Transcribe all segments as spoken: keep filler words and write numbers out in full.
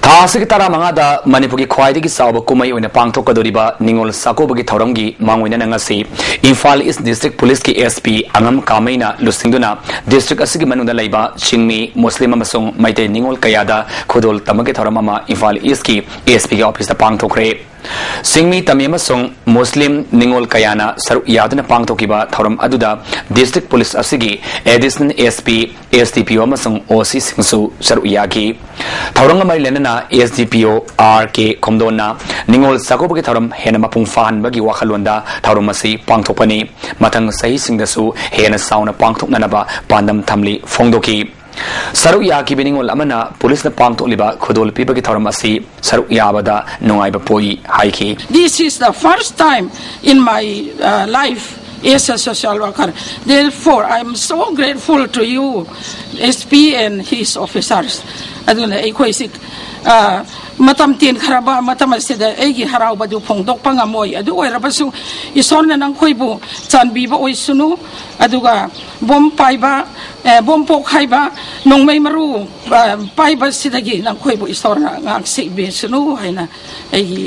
ꯊꯥ ꯑꯁꯤꯒꯤ ꯇꯔꯥꯃꯉꯥꯗ ꯃꯅꯤꯄꯨꯔꯒꯤ ꯈ꯭ꯋꯥꯏꯗꯒꯤ ꯆꯥꯎꯕ ꯀꯨꯝꯍꯩ ꯑꯣꯏꯅ ꯄꯥꯡꯊꯣꯛꯀꯗꯧꯔꯤꯕ ꯅꯤꯉꯣꯜ ꯆꯥꯛꯀꯧꯕꯒꯤ ꯊꯧꯔꯝꯒꯤ ꯃꯥꯡꯑꯣꯏꯅꯅ ꯉꯁꯤ ꯏꯝꯐꯥꯜ ꯏꯁ ꯗꯤꯁꯇ꯭ꯔꯤꯛ ꯄꯨꯂꯤꯁꯀꯤ S P ꯑꯉꯝ ꯀꯥꯃꯩꯅ ꯂꯨꯆꯤꯡꯗꯨꯅ ꯗꯤꯁꯇ꯭ꯔꯤꯛ ꯑꯁꯤꯒꯤ ꯃꯅꯨꯡꯗ ꯂꯩꯕ ꯆꯤꯡꯃꯤ, ꯃꯨꯁꯂꯤꯝ ꯑꯃꯁꯨꯡ ꯃꯩꯇꯩ ꯅꯤꯉꯣꯜ ꯀꯌꯥꯗ ꯈꯨꯗꯣꯜ ꯇꯝꯕꯒꯤ ꯊꯧꯔꯝ ꯑꯃ ꯏꯝꯐꯥꯜ ꯏꯁꯀꯤ S P ꯒꯤ ꯑꯣꯐꯤꯁꯇ ꯄꯥꯡꯊꯣꯛꯈ꯭ꯔꯦ꯫ ꯆꯤꯡꯃꯤ, ꯇꯝꯃꯤ ꯑꯃꯁꯨꯡ ꯃꯨꯁꯂꯤꯝ ꯅꯤꯉꯣꯜ ꯀꯌꯥꯅ ꯁꯔꯨꯛ ꯌꯥꯗꯨꯅ ꯄꯥꯡꯊꯣꯛꯈꯤꯕ ꯊꯧꯔꯝ ꯑꯗꯨꯗ ꯗꯤꯁꯇ꯭ꯔꯤꯛ ꯄꯨꯂꯤꯁ ꯑꯁꯤꯒꯤ additional S P, S D P O ꯑꯃꯁꯨꯡ O C ꯁꯤꯡꯁꯨ ꯁꯔꯨꯛ ꯌꯥꯈꯤ꯫ ꯊꯧꯔꯝꯒ ꯃꯔꯤ ꯂꯩꯅꯅ S D P O R K ꯈꯣꯝꯗꯣꯟꯅ ꯅꯤꯉꯣꯜ ꯆꯥꯛꯀꯧꯕꯒꯤ ꯊꯧꯔꯝ ꯍꯦꯟꯅ ꯃꯄꯨꯡ ꯐꯥꯍꯟꯕꯒꯤ ꯋꯥꯈꯜꯂꯣꯟꯗ ꯊꯧꯔꯝ ꯑꯁꯤ ꯄꯥꯡꯊꯣꯛꯄꯅꯤ꯫ ꯃꯊꯪ ꯆꯍꯤꯁꯤꯡꯗꯁꯨ ꯍꯦꯟꯅ ꯆꯥꯎꯅ ꯄꯥꯡꯊꯣꯛꯅꯅꯕ ꯄꯥꯟꯗꯝ ꯊꯝꯂꯤ ꯐꯣꯡꯗꯣꯛꯈꯤ꯫ ꯁꯔꯨꯛ ꯌꯥꯈꯤꯕ ꯅꯤꯉꯣꯜ ꯑꯃꯅ ꯄꯨꯂꯤꯁꯅ ꯄꯥꯡꯊꯣꯛꯂꯤꯕ ꯈꯨꯗꯣꯜ ꯄꯤꯕꯒꯤ ꯊꯧꯔꯝ ꯑꯁꯤ ꯁꯔꯨꯛ ꯌꯥꯕꯗ ꯅꯨꯡꯉꯥꯏꯕ ꯄꯣꯛꯏ ꯍꯥꯏꯈꯤ꯫ This is the first time in my uh, life as a social worker. Therefore, I am so grateful to you, S P and his officers. ꯑꯗꯨꯅ ꯑꯩꯈꯣꯏꯁꯤ ꯑ, ꯃꯇꯝ ꯇꯦꯟꯈ꯭ꯔꯕ ꯃꯇꯝ ꯑꯁꯤꯗ ꯑꯩꯒꯤ ꯍꯔꯥꯎꯕꯗꯨ ꯐꯣꯡꯗꯣꯛꯄ ꯉꯝꯃꯣꯏ꯫ ꯑꯗꯨ ꯑꯣꯏꯔꯕꯁꯨ ꯏꯁꯣꯔꯅ ꯅꯈꯣꯏꯕꯨ ꯆꯥꯟꯕꯤꯕ ꯑꯣꯏꯁꯅꯨ꯫ ꯑꯗꯨꯒ ꯕꯣꯝ ꯄꯥꯏꯕ, ꯑꯦ, ꯕꯣꯝ ꯄꯣꯛꯈꯥꯏꯕ, ꯅꯣꯡꯃꯩ ꯃꯔꯨ ꯑ, ꯄꯥꯏꯕꯁꯤꯗꯒꯤ ꯅꯈꯣꯏꯕꯨ ꯏꯁꯣꯔꯅ ꯉꯥꯛ ꯁꯦꯟꯕꯤꯁꯅꯨ ꯍꯥꯏꯅ ꯑꯩꯒꯤ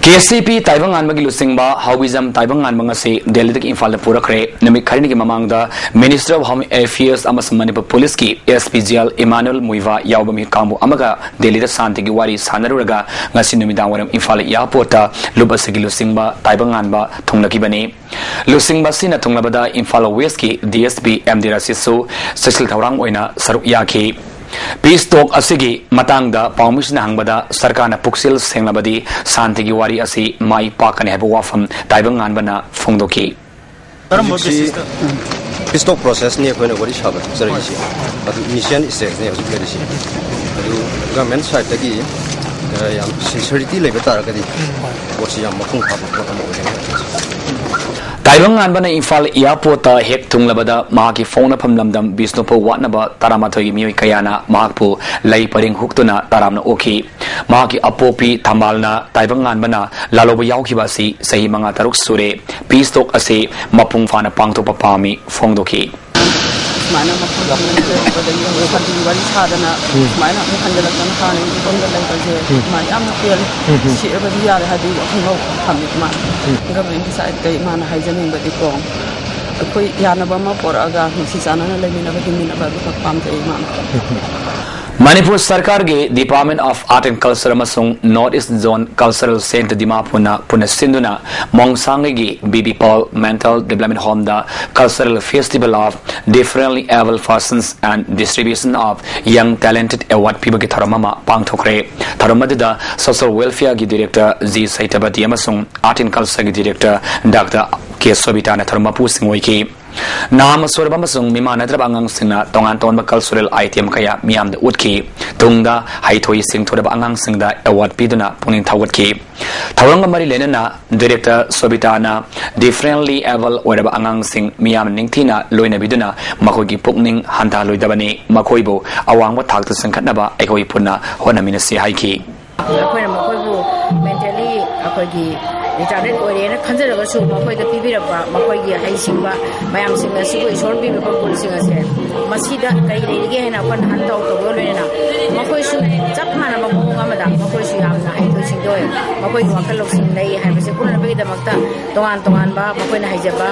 K C P ꯇꯥꯏꯕꯪ ꯉꯥꯟꯕꯒꯤ ꯂꯨꯆꯤꯡꯕ ꯍꯥꯎꯕꯤꯖꯝ ꯇꯥꯏꯕꯪ ꯉꯥꯟꯕ ꯉꯁꯤ ꯗꯦꯜꯂꯤꯗꯒꯤ ꯏꯝꯐꯥꯜꯗ ꯄꯨꯔꯛꯈ꯭ꯔꯦ꯫ ꯅꯨꯃꯤꯠ ꯈꯔꯅꯤꯒꯤ ꯃꯃꯥꯡꯗ Minister of Home Affairs ꯑꯃꯁꯨꯡ ꯃꯅꯤꯄꯨꯔ ꯄꯨꯂꯤꯁꯀꯤ S P General Emmanuel ꯃꯨꯏꯕꯥ ꯌꯥꯎꯕ ꯃꯤꯍꯨꯠ ꯀꯥꯡꯕꯨ ꯑꯃꯒ ꯗꯦꯜꯂꯤꯗ ꯁꯥꯟꯇꯤꯒꯤ ꯋꯥꯔꯤ ꯁꯥꯟꯅꯔꯨꯔꯒ ꯉꯁꯤ ꯅꯨꯃꯤꯗꯥꯡ ꯋꯥꯏꯔꯝ ꯏꯝꯐꯥꯜ ꯑꯦꯌꯥꯔꯄꯣꯔꯠꯇ ꯂꯨꯞ ꯑꯁꯤꯒꯤ ꯂꯨꯆꯤꯡꯕ ꯇꯥꯏꯕꯪ ꯉꯥꯟꯕ ꯊꯨꯡꯂꯈꯤꯕꯅꯤ꯫ ꯂꯨꯆꯤꯡꯕ ꯑꯁꯤꯅ ꯊꯨꯡꯂꯕꯗ ꯏꯝꯐꯥꯜ ꯋꯦꯁꯀꯤ D S P M ꯗꯤ ꯔꯥꯁꯤꯁꯨ ꯆꯦꯛꯁꯤꯜ ꯊꯧꯔꯥꯡ ꯑꯣꯏꯅ ꯁꯔꯨꯛ ꯌꯥꯈꯤ꯫ ꯄꯤꯁ ꯇꯣꯛ ꯑꯁꯤꯒꯤ ꯃꯇꯥꯡꯗ ꯄꯥꯎꯃꯤꯁꯤꯡꯅ ꯍꯪꯕꯗ ꯁꯔꯀꯥꯔꯅ ꯄꯨꯛꯆꯦꯜ ꯁꯦꯡꯂꯕꯗꯤ ꯁꯥꯟꯇꯤꯒꯤ ꯋꯥꯔꯤ ꯑꯁꯤ ꯃꯥꯏ ꯄꯥꯛꯀꯅꯤ ꯍꯥꯏꯕ ꯋꯥꯐꯝ ꯇꯥꯏꯕꯪ ꯉꯥꯟꯕꯅ ꯐꯣꯡꯗꯣꯛꯈꯤ꯫ ꯀꯔꯝꯕ ꯍꯧꯖꯤꯛꯁꯤ basis ꯇ? ꯄꯤꯁ ꯇꯣꯛ ꯄ꯭ꯔꯣꯁꯦꯁꯅꯤ ꯑꯩꯈꯣꯏꯅ ꯋꯥꯔꯤ ꯁꯥꯕ ꯆꯠꯆꯔꯛꯏꯁꯤ꯫ ꯑꯗꯨ ꯏꯅꯤꯁꯤꯌꯦꯜ ꯁ꯭ꯇꯦꯖꯅꯤ ꯍꯧꯖꯤꯛ ꯂꯩꯔꯤꯁꯤ꯫ ꯑꯗꯨ ꯒꯚꯔꯟꯃꯦꯟ ꯁꯥꯏꯠꯇꯒꯤ, ꯑ, ꯌꯥꯝ ꯁꯤꯟꯁꯤꯌꯔꯤꯇꯤ ꯂꯩꯕ ꯇꯥꯔꯒꯗꯤ ꯄꯣꯠꯁꯤ ꯌꯥꯝ ꯃꯄꯨꯡ ꯐꯥꯕ ꯄꯣꯠ ꯑꯃ ꯑꯣꯏꯒꯅꯤ꯫ ꯇꯥꯏꯕꯪ ꯉꯥꯟꯕꯅ ꯏꯝꯐꯥꯜ ꯑꯦꯌꯥꯔꯄꯣꯔꯠꯇ ꯍꯦꯛ ꯊꯨꯡꯂꯕꯗ ꯃꯍꯥꯛꯀꯤ ꯄꯣꯛꯅꯐꯝ ꯂꯝꯗꯝ ꯕꯤꯁꯅꯨꯄꯨꯔ ꯋꯥꯠ ꯅꯝꯕꯔ ꯇꯔꯥꯃꯥꯊꯣꯏꯒꯤ ꯃꯤꯑꯣꯏ ꯀꯌꯥꯅ ꯃꯍꯥꯛꯄꯨ ꯂꯩ ꯄꯔꯦꯡ ꯍꯨꯛꯇꯨꯅ ꯇꯔꯥꯝꯅ ꯑꯣꯛꯈꯤ꯫ ꯃꯍꯥꯛꯀꯤ ꯑꯄꯣꯛꯄꯤ ꯊꯝꯕꯥꯜꯅ ꯇꯥꯏꯕꯪ ꯉꯥꯟꯕꯅ ꯂꯥꯜꯍꯧꯕ ꯌꯥꯎꯈꯤꯕ ꯑꯁꯤ ꯆꯍꯤ ꯃꯉꯥ ꯇꯔꯨꯛ ꯁꯨꯔꯦ꯫ ꯄꯤꯁ ꯇꯣꯛ ꯑꯁꯤ ꯃꯄꯨꯡ ꯐꯥꯅ ꯄꯥꯡꯊꯣꯛꯄ ꯄꯥꯝꯃꯤ ꯐꯣꯡꯗꯣꯛꯈꯤ꯫ ꯁꯨꯃꯥꯏꯅ ꯃꯐꯝ ꯂꯝꯗ ꯂꯩꯔꯨꯕꯗꯒꯤ ꯍꯧꯖꯤꯛ ꯍꯥꯏꯗꯤ ꯋꯥꯔꯤ ꯁꯥꯗꯅ ꯁꯨꯃꯥꯏꯅ ꯑꯃꯨꯛ ꯍꯟꯖꯤꯜꯂꯛꯇꯅ ꯍꯥꯟꯅꯒꯤ ꯐꯤꯕꯝꯗ ꯂꯩꯕꯁꯦ ꯁꯨꯃꯥꯏꯅ ꯌꯥꯝꯅ ꯄꯦꯜꯂꯤ꯫ ꯁꯤꯔꯕꯗꯤ ꯌꯥꯔꯦ ꯍꯥꯏꯗꯤ ꯋꯥꯈꯜ ꯊꯝꯃꯤ ꯃꯥꯅ꯫ ꯒꯚꯔꯟꯃꯦꯟꯠꯀꯤ ꯁꯥꯏꯠꯇ ꯏꯃꯥꯅ ꯍꯥꯏꯖꯅꯤꯡꯕꯗꯤꯀꯣ, ꯑꯩꯈꯣꯏ ꯌꯥꯅꯕ ꯑꯃ ꯄꯣꯔꯛꯑꯒ ꯅꯨꯡꯁꯤ ꯆꯥꯟꯅꯅ ꯂꯩꯃꯤꯟꯅꯕ ꯍꯤꯡꯃꯤꯟꯅꯕ ꯑꯗꯨꯈꯛ ꯄꯥꯝꯖꯩ ꯏꯃꯥꯅ꯫ ꯃꯅꯤꯄꯨꯔ ꯁꯔꯀꯥꯔꯒꯤ Department of Art and Culture ꯑꯃꯁꯨꯡ North East Zone Cultural Centre ꯗꯤꯃꯥꯄꯨꯔꯅ ꯄꯨꯟꯅ ꯁꯤꯟꯗꯨꯅ ꯃꯣꯡꯁꯥꯡꯒꯩꯒꯤ B B Paul Mental Development Home the Cultural Festival of Differently Abled Persons and Distribution of Young Talented Award ꯄꯤꯕꯒꯤ ꯊꯧꯔꯝ ꯑꯃ ꯄꯥꯡꯊꯣꯛꯈ꯭ꯔꯦ꯫ ꯊꯧꯔꯝ ꯑꯗꯨꯗ Social Welfare ꯒꯤ Director G ꯁꯩꯇꯥꯄꯇꯤ ꯑꯃꯁꯨꯡ Art and Culture ꯒꯤ Director Doctor K ꯁꯣꯕꯤꯇꯥꯅ ꯊꯧꯔꯝ ꯃꯄꯨꯁꯤꯡ ꯑꯣꯏꯈꯤ꯫ ꯅꯥꯃ ꯁꯣꯏꯔꯕ ꯑꯃꯁꯨꯡ ꯃꯤꯃꯥꯟꯅꯗ꯭ꯔꯕ ꯑꯉꯥꯡꯁꯤꯡꯅ ꯇꯣꯉꯥꯟ ꯇꯣꯉꯥꯟꯕ cultural item ꯀꯌꯥ ꯃꯤꯌꯥꯝꯗ ꯎꯠꯈꯤ꯫ ꯇꯨꯡꯗ ꯍꯩꯊꯣꯏ ꯁꯤꯡꯊꯣꯏꯔꯕ ꯑꯉꯥꯡꯁꯤꯡꯗ award ꯄꯤꯗꯨꯅ ꯄꯨꯛꯅꯤꯡ ꯊꯧꯒꯠꯈꯤ꯫ ꯊꯧꯔꯝꯒ ꯃꯔꯤ ꯂꯩꯅꯅ Director ꯁꯣꯕꯤꯇꯥꯅ differently abled ꯑꯣꯏꯔꯕ ꯑꯉꯥꯡꯁꯤꯡ ꯃꯤꯌꯥꯝꯅ ꯅꯤꯡꯊꯤꯅ ꯂꯣꯏꯅꯕꯤꯗꯨꯅ ꯃꯈꯣꯏꯒꯤ ꯄꯨꯛꯅꯤꯡ ꯍꯟꯊꯍꯜꯂꯣꯏꯗꯕꯅꯤ꯫ ꯃꯈꯣꯏꯕꯨ ꯑꯋꯥꯡꯕ ꯊꯥꯛꯇ ꯆꯤꯡꯈꯠꯅꯕ ꯑꯩꯈꯣꯏ ꯄꯨꯟꯅ ꯍꯣꯠꯅꯃꯤꯟꯅꯁꯤ ꯍꯥꯏꯈꯤ꯫ ꯑꯩꯈꯣꯏꯅ ꯃꯈꯣꯏꯕꯨ mentally ꯑꯩꯈꯣꯏꯒꯤ retarded ꯑꯣꯏꯔꯦꯅ ꯈꯟꯖꯔꯒꯁꯨ ꯃꯈꯣꯏꯗ ꯄꯤꯕꯤꯔꯛꯄ ꯃꯈꯣꯏꯒꯤ ꯍꯩꯁꯤꯡꯕ ꯃꯌꯥꯝꯁꯤꯡ ꯑꯁꯤꯕꯨ ꯏꯁꯣꯔꯅ ꯄꯤꯕꯤꯕ ꯒꯨꯟꯁꯤꯡ ꯑꯁꯦ ꯃꯁꯤꯗ ꯀꯔꯤ ꯂꯩꯔꯤꯒꯦ ꯍꯥꯏꯅ ꯑꯩꯈꯣꯏꯅ ꯍꯟ ꯇꯧ ꯇꯧꯕꯒ ꯂꯣꯏꯅꯅ ꯃꯈꯣꯏꯁꯨ ꯆꯞ ꯃꯥꯟꯅꯕ ꯃꯑꯣꯡ ꯑꯃꯗ ꯃꯈꯣꯏꯁꯨ ꯌꯥꯝꯅ ꯍꯩꯊꯣꯏ ꯁꯤꯡꯊꯣꯏ ꯃꯈꯣꯏꯒꯤ ꯋꯥꯈꯜ ꯂꯧꯁꯤꯡ ꯂꯩ ꯍꯥꯏꯕꯁꯦ ꯎꯠꯅꯕꯒꯤꯗꯃꯛꯇ ꯇꯣꯉꯥꯟ ꯇꯣꯉꯥꯟꯕ ꯃꯈꯣꯏꯅ ꯍꯩꯖꯕ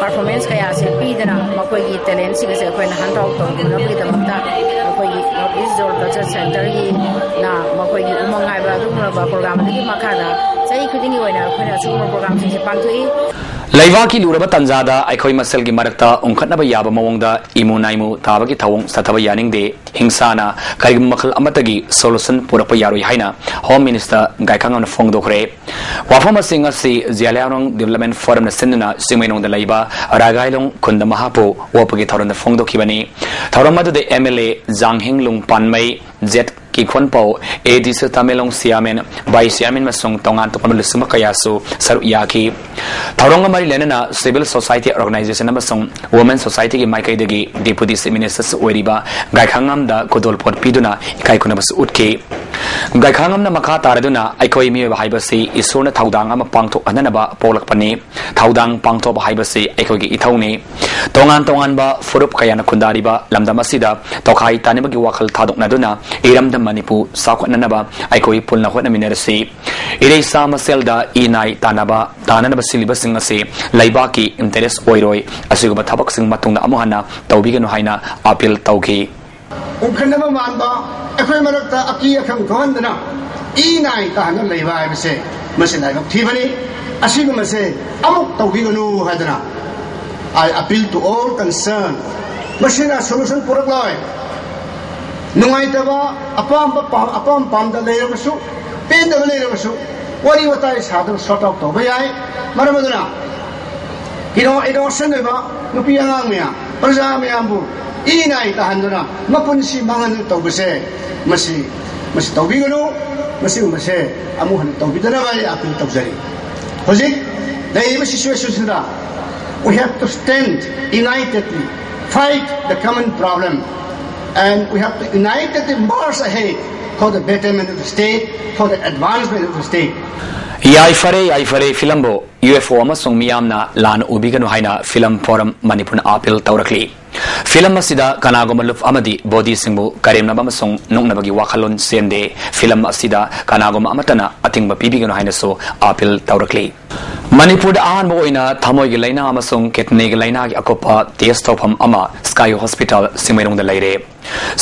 performance ꯀꯌꯥ ꯑꯁꯦ ꯄꯤꯗꯅ ꯃꯈꯣꯏꯒꯤ talentꯁꯤꯡ ꯑꯁꯦ ꯑꯩꯈꯣꯏꯅ ꯍꯟꯊꯥꯎ ꯇꯧꯅꯕꯒꯤꯗꯃꯛꯇ ꯑꯩꯈꯣꯏꯒꯤ North East Zone Culture Centreꯒꯤꯅ ꯃꯈꯣꯏꯒꯤ ꯎꯃꯪ ꯍꯥꯏꯕ ꯑꯗꯨꯒꯨꯝꯂꯕ program ꯑꯗꯨꯒꯤ ꯃꯈꯥꯗ ꯆꯍꯤ ꯈꯨꯗꯤꯡꯒꯤ ꯑꯣꯏꯅ ꯑꯩꯈꯣꯏꯅ ꯑꯁꯤꯒꯨꯝꯕ programꯁꯤꯡꯁꯦ ꯄꯥꯡꯊꯣꯛꯏ꯫ ꯂꯩꯕꯥꯛꯀꯤ ꯂꯨꯔꯕ ꯇꯥꯟꯖꯥꯗ ꯑꯩꯈꯣꯏ ꯃꯁꯦꯜꯒꯤ ꯃꯔꯛꯇ ꯎꯪꯈꯠꯅꯕ ꯌꯥꯕ ꯃꯑꯣꯡꯗ ꯏꯃꯨ ꯅꯥꯏꯃꯨ ꯇꯥꯕꯒꯤ ꯊꯧꯑꯣꯡ ꯆꯠꯊꯕ ꯌꯥꯅꯤꯡꯗꯦ꯫ ꯍꯤꯡꯁꯥꯅ ꯀꯔꯤꯒꯨꯝꯕ ꯃꯈꯜ ꯑꯃꯠꯇꯒꯤ solution ꯄꯨꯔꯛꯄ ꯌꯥꯔꯣꯏ ꯍꯥꯏꯅ Home Minister ꯒꯥꯏꯈꯥꯉꯝꯅ ꯐꯣꯡꯗꯣꯛꯈ꯭ꯔꯦ꯫ ꯋꯥꯐꯝꯁꯤꯡ ꯑꯁꯤ ꯖꯤꯌꯥꯂꯤꯌꯥꯡꯔꯣꯡ Development Forumꯅ ꯁꯤꯟꯗꯨꯅ ꯆꯤꯡꯃꯩꯔꯣꯡꯗ ꯂꯩꯕ ꯔꯥꯒꯥꯏꯂꯣꯡ ꯈꯨꯟꯗ ꯃꯍꯥꯛꯄꯨ ꯑꯣꯛꯄꯒꯤ ꯊꯧꯔꯝꯗ ꯐꯣꯡꯗꯣꯛꯈꯤꯕꯅꯤ꯫ ꯊꯧꯔꯝ ꯑꯗꯨꯗ M L A ꯖꯥꯡꯍꯤꯡꯂꯨꯡ ꯄꯥꯟꯃꯩ, Z ꯀꯤꯈꯣꯟꯄꯧ, A D C Tamenglong Chairman, Vice Chairman ꯑꯃꯁꯨꯡ ꯇꯣꯉꯥꯟ ꯇꯣꯉꯥꯟꯕ ꯂꯨꯆꯤꯡꯕ ꯀꯌꯥꯁꯨ ꯁꯔꯨꯛ ꯌꯥꯈꯤ꯫ ꯊꯧꯔꯝꯒ ꯃꯔꯤ ꯂꯩꯅꯅ civil society organization ꯑꯃꯁꯨꯡ women societyꯒꯤ ꯃꯥꯏꯀꯩꯗꯒꯤ Deputy Chief Ministerꯁꯨ ꯑꯣꯏꯔꯤꯕ ꯒꯥꯏꯈꯥꯉꯝꯗ ꯈꯨꯗꯣꯜꯄꯣꯠ ꯄꯤꯗꯨꯅ ꯏꯀꯥꯏ ꯈꯨꯝꯅꯕꯁꯨ ꯎꯠꯈꯤ꯫ ꯒꯥꯏꯈꯥꯉꯝꯅ ꯃꯈꯥ ꯇꯥꯔꯗꯨꯅ, ꯑꯩꯈꯣꯏ ꯃꯤꯑꯣꯏꯕ ꯍꯥꯏꯕꯁꯤ ꯏꯁꯣꯔꯅ ꯊꯧꯗꯥꯡ ꯑꯃ ꯄꯥꯡꯊꯣꯛꯍꯟꯅꯅꯕ ꯄꯣꯛꯂꯛꯄꯅꯤ꯫ ꯊꯧꯗꯥꯡ ꯄꯥꯡꯊꯣꯛꯄ ꯍꯥꯏꯕꯁꯤ ꯑꯩꯈꯣꯏꯒꯤ ꯏꯊꯧꯅꯤ꯫ ꯇꯣꯉꯥꯟ ꯇꯣꯉꯥꯟꯕ ꯐꯨꯔꯨꯞ ꯀꯌꯥꯅ ꯈꯨꯟꯗꯥꯔꯤꯕ ꯂꯝꯗꯝ ꯑꯁꯤꯗ ꯇꯣꯈꯥꯏ ꯇꯥꯅꯕꯒꯤ ꯋꯥꯈꯜ ꯊꯥꯗꯣꯛꯅꯗꯨꯅ ꯏꯔꯝꯗꯝ ꯃꯅꯤꯄꯨꯔ ꯆꯥꯎꯈꯠꯅꯅꯕ ꯑꯩꯈꯣꯏ ꯄꯨꯟꯅ ꯍꯣꯠꯅꯃꯤꯟꯅꯔꯁꯤ꯫ ꯏꯔꯩꯆꯥ ꯃꯁꯦꯜꯗ ꯏ ꯅꯥꯏ ꯇꯥꯟꯅꯕ, ꯇꯥꯅꯅꯕ ꯁꯤꯜꯂꯤꯕꯁꯤꯡ ꯑꯁꯤ ꯂꯩꯕꯥꯛꯀꯤ interest ꯑꯣꯏꯔꯣꯏ꯫ ꯑꯁꯤꯒꯨꯝꯕ ꯊꯕꯛꯁꯤꯡ ꯃꯇꯨꯡꯗ ꯑꯃꯨꯛ ꯍꯟꯅ ꯇꯧꯕꯤꯒꯅꯨ ꯍꯥꯏꯅ appeal ꯇꯧꯈꯤ꯫ ꯎꯈꯠꯅꯕ ꯃꯥꯟꯕ, ꯑꯩꯈꯣꯏ ꯃꯔꯛꯇ ꯑꯀꯤ ꯑꯈꯪ ꯊꯣꯛꯍꯟꯗꯅ ꯏ ꯅꯥꯏ ꯇꯥꯍꯟꯗꯨꯅ ꯂꯩꯕ ꯍꯥꯏꯕꯁꯦ ꯃꯁꯤ ꯂꯥꯏꯕꯛ ꯊꯤꯕꯅꯤ꯫ ꯑꯁꯤꯒꯨꯝꯕꯁꯦ ꯑꯃꯨꯛ ꯇꯧꯕꯤꯒꯅꯨ ꯍꯥꯏꯗꯅ I appeal to all concerned. ꯃꯁꯤꯅ solution ꯄꯨꯔꯛꯂꯣꯏ꯫ ꯅꯨꯡꯉꯥꯏꯇꯕ, ꯑꯄꯥꯝꯕ ꯄꯥꯝ-, ꯑꯄꯥꯝ ꯄꯥꯝꯗ ꯂꯩꯔꯕꯁꯨ, ꯄꯦꯟꯗꯕ ꯂꯩꯔꯕꯁꯨ, ꯋꯥꯔꯤ ꯋꯥꯇꯥꯏ ꯁꯥꯗꯨꯅ sort out ꯇꯧꯕ ꯌꯥꯏ꯫ ꯃꯔꯝ ꯑꯗꯨꯅ ꯀꯩꯅꯣ innocent ꯑꯣꯏꯕ ꯅꯨꯄꯤ ꯑꯉꯥꯡ ꯃꯌꯥꯝ, ꯄ꯭ꯔꯖꯥ ꯃꯌꯥꯝꯕꯨ ꯏ ꯅꯥꯏ ꯇꯥꯍꯟꯗꯨꯅ ꯃꯄꯨꯟꯁꯤ ꯃꯥꯡꯍꯟꯗꯨꯅ ꯇꯧꯕꯁꯦ, ꯃꯁꯤ, ꯃꯁꯤ ꯇꯧꯕꯤꯒꯅꯨ꯫ ꯃꯁꯤꯒꯨꯝꯕꯁꯦ ꯑꯃꯨꯛ ꯍꯟꯅ ꯇꯧꯕꯤꯗꯅꯕ ꯑꯩ appeal ꯇꯧꯖꯔꯤ꯫ ꯍꯧꯖꯤꯛ ꯂꯩꯔꯤꯕ situation ꯁꯤꯗ we have to stand unitedly, fight the common problem, and we have to unitedly march ahead for the betterment of the state, for the advancement of the state. ꯌꯥꯏꯐꯔꯦ, ꯌꯥꯏꯐꯔꯦ ꯐꯤꯂꯝꯕꯨ UFO ꯑꯃꯁꯨꯡ ꯃꯤꯌꯥꯝꯅ ꯂꯥꯟꯅ ꯎꯕꯤꯒꯅꯨ ꯍꯥꯏꯅ film form ꯃꯅꯤꯄꯨꯔꯅ appeal ꯇꯧꯔꯛꯂꯤ꯫ Film ꯑꯁꯤꯗ ꯀꯅꯥꯒꯨꯝꯕ ꯂꯨꯞ ꯑꯃꯗꯤ ꯕꯣꯗꯤꯁꯤꯡꯕꯨ ꯀꯔꯦꯝꯅꯕ ꯑꯃꯁꯨꯡ ꯅꯣꯛꯅꯕꯒꯤ ꯋꯥꯈꯜꯂꯣꯟ ꯁꯦꯝꯗꯦ꯫ ꯐꯤꯂꯝ ꯑꯁꯤꯗ ꯀꯅꯥꯒꯨꯝꯕ ꯑꯃꯠꯇꯅ ꯑꯊꯤꯡꯕ ꯄꯤꯕꯤꯒꯅꯨ ꯍꯥꯏꯅꯁꯨ appeal ꯇꯧꯔꯛꯂꯤ꯫ ꯃꯅꯤꯄꯨꯔꯗ ꯑꯍꯥꯟꯕ ꯑꯣꯏꯅ ꯊꯃꯣꯏꯒꯤ ꯂꯥꯏꯅꯥ ꯑꯃꯁꯨꯡ kidney ꯒꯤ ꯂꯥꯏꯅꯥꯒꯤ ꯑꯀꯨꯞꯄ test ꯇꯧꯐꯝ ꯑꯃ Sky Hospital ꯁꯤꯡꯃꯩꯔꯣꯡꯗ ꯂꯩꯔꯦ꯫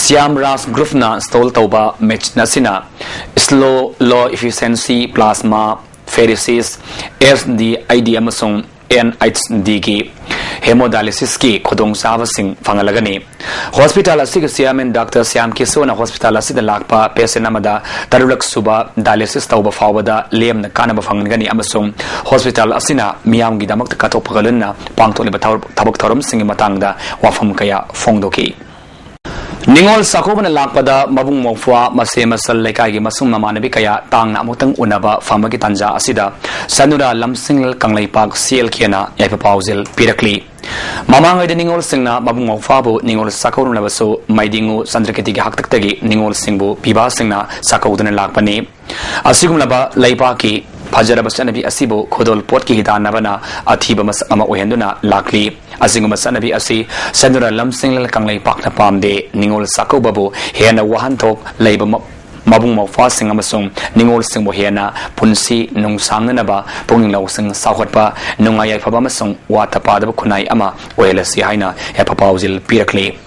Shyam Raj Group ꯅ install ꯇꯧꯕ machine ꯑꯁꯤꯅ slow, low efficiency plasma pheresis, S D I D ꯑꯃꯁꯨꯡ N H D ꯒꯤ hemodialysis ꯀꯤ ꯈꯨꯗꯣꯡꯆꯥꯕꯁꯤꯡ ꯐꯪꯍꯜꯂꯒꯅꯤ꯫ Hospital ꯑꯁꯤꯒꯤ chairman Doctor Shyam Kishore ꯅ hospital ꯑꯁꯤꯗ ꯂꯥꯛꯄ patient ꯑꯃꯗ ꯇꯔꯨꯛꯂꯛ ꯁꯨꯕ dialysis ꯇꯧꯕ ꯐꯥꯎꯕꯗ ꯂꯦꯝꯅ ꯀꯥꯟꯅꯕ ꯐꯪꯍꯟꯒꯅꯤ ꯑꯃꯁꯨꯡ hospital ꯑꯁꯤꯅ ꯃꯤꯌꯥꯝꯒꯤꯗꯃꯛꯇ ꯀꯠꯊꯣꯛꯄꯒ ꯂꯣꯏꯅꯅ ꯄꯥꯡꯊꯣꯛꯂꯤꯕ ꯊꯧ-, ꯊꯕꯛ ꯊꯧꯔꯝꯁꯤꯡꯒꯤ ꯃꯇꯥꯡꯗ ꯋꯥꯐꯝ ꯀꯌꯥ ꯐꯣꯡꯗꯣꯛꯈꯤ꯫ ꯅꯤꯉꯣꯜ ꯆꯥꯛꯀꯧꯕꯅ ꯂꯥꯛꯄꯗ ꯃꯕꯨꯡ ꯃꯧꯄ꯭ꯋꯥ, ꯃꯆꯦ ꯃꯆꯜ, ꯂꯩꯀꯥꯏꯒꯤ ꯃꯁꯨꯡ ꯃꯃꯥꯟꯅꯕꯤ ꯀꯌꯥ ꯇꯥꯡꯅ ꯑꯃꯨꯛꯇꯪ ꯎꯅꯕ ꯐꯪꯕꯒꯤ ꯇꯥꯟꯖꯥ ꯑꯁꯤꯗ ꯆꯅꯨꯔꯥ ꯂꯝꯁꯤꯡ ꯀꯪꯂꯩꯄꯥꯛ C L K ꯅ ꯌꯥꯏꯐ ꯄꯥꯎꯖꯦꯜ ꯄꯤꯔꯛꯂꯤ꯫ ꯃꯃꯥꯡꯉꯩꯗ ꯅꯤꯉꯣꯜꯁꯤꯡꯅ ꯃꯕꯨꯡ ꯃꯧꯄ꯭ꯋꯥꯕꯨ ꯅꯤꯉꯣꯜ ꯆꯥꯛꯀꯧꯔꯝꯂꯕꯁꯨ, ꯃꯩꯗꯤꯉꯨ ꯆꯟꯗ꯭ꯔꯀꯤꯔꯇꯤꯒꯤ ꯍꯥꯛꯇꯛꯇꯒꯤ ꯅꯤꯉꯣꯜꯁꯤꯡꯕꯨ ꯄꯤꯕꯥꯁꯤꯡꯅ ꯆꯥꯛꯀꯧꯗꯨꯅ ꯂꯥꯛꯄꯅꯤ꯫ ꯑꯁꯤꯒꯨꯝꯂꯕ ꯂꯩꯕꯥꯛꯀꯤ ꯐꯖꯔꯕ ꯆꯠꯅꯕꯤ ꯑꯁꯤꯕꯨ ꯈꯨꯗꯣꯜ ꯄꯣꯠꯀꯤ ꯍꯤꯗꯥꯟꯅꯕꯅ ꯑꯊꯤꯕ ꯃꯁꯛ ꯑꯃ ꯑꯣꯏꯍꯟꯗꯨꯅ ꯂꯥꯛꯂꯤ꯫ ꯑꯁꯤꯒꯨꯝꯕ ꯆꯠꯅꯕꯤ ꯑꯁꯤ ꯁꯦꯟꯗꯣꯔ ꯂꯝꯁꯤꯡꯂꯦꯜ ꯀꯪꯂꯩꯄꯥꯛꯅ ꯄꯥꯝꯗꯦ꯫ ꯅꯤꯉꯣꯜ ꯆꯥꯛꯀꯧꯕꯕꯨ ꯍꯦꯟꯅ ꯋꯥꯍꯟꯊꯣꯛ ꯂꯩꯕ ꯃ-, ꯃꯕꯨꯡ ꯃꯧꯄ꯭ꯋꯥꯁꯤꯡ ꯑꯃꯁꯨꯡ ꯅꯤꯉꯣꯜꯁꯤꯡꯕꯨ ꯍꯦꯟꯅ ꯄꯨꯟꯁꯤ ꯅꯨꯡꯁꯥꯡꯅꯅꯕ, ꯄꯨꯛꯅꯤꯡ ꯂꯧꯁꯤꯡ ꯆꯥꯎꯈꯠꯄ, ꯅꯨꯡꯉꯥꯏ ꯌꯥꯏꯐꯕ ꯑꯃꯁꯨꯡ ꯋꯥꯠꯇ ꯄꯥꯗꯕ ꯈꯨꯟꯅꯥꯏ ꯑꯃ ꯑꯣꯏꯍꯜꯂꯁꯤ ꯍꯥꯏꯅ ꯌꯥꯏꯐ ꯄꯥꯎꯖꯦꯜ ꯄꯤꯔꯛꯂꯤ꯫